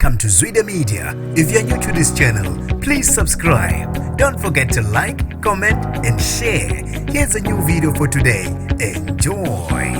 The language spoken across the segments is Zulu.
Welcome to Zwida Media. If you're new to this channel, please subscribe. Don't forget to like, comment, and share. Here's a new video for today. Enjoy.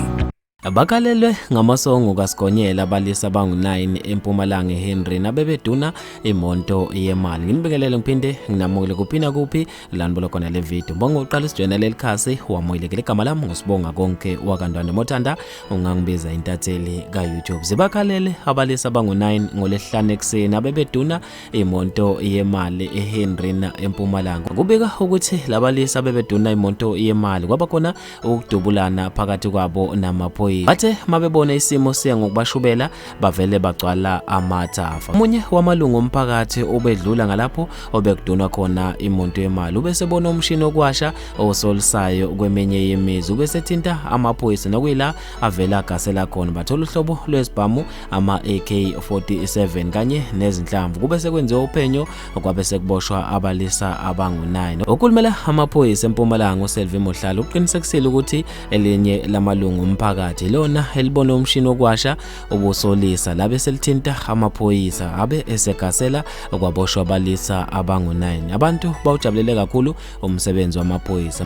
Bakalelwe ngamasongo kaSigonyela abalisa abangu-9 eMpumalanga eHenry nabebeduna imonto yemali. Nginibingelele ngiphinde nginamukele kuphi kuphi la nibuka khona le video. Bonga uqala isijoyina leli khasi wamukelekile. Igama lami nguSibonga Konke wakaNtwana Mothanda, ungangibiza intatheli ka-YouTube. Zibakhalele abalisa abangu-9 ngoLwesihlanu ekuseni abebeduna imonto yemali eHenry eMpumalanga. Kubika ukuthi labalisa bebeduna imonto yemali kwaba khona ukudubulana phakathi kwabo namaphoyisa. Bathe mabebona isimo siya ngokubashubela bavele bagcwala amathafa. Omunye wamalungu omphakathi obedlula ngalapho obekudunwa khona imonto yemali ubesebona umshini okwasha osolisayo kweminye yemizi, ubesethinta amaphoyisa nokuyila avela agasela khona, bathola uhlobo lwesibhamu ama-AK47 kanye nezinhlamvu. Kube sekwenziwa uphenyo kwabe sekuboshwa abalisa abangu-9. Okhulumela amaphoyisa eMpumalanga uSelvi Mohlala uqinisekisile ukuthi elinye lamalungu omphakathi lona elibona umshini wokwasha ubusolisa labe selithinta amaphoyisa abe esegasela kwaboshwa abalisa abangu-9. Abantu bawujabulele kakhulu umsebenzi wamaphoyisa.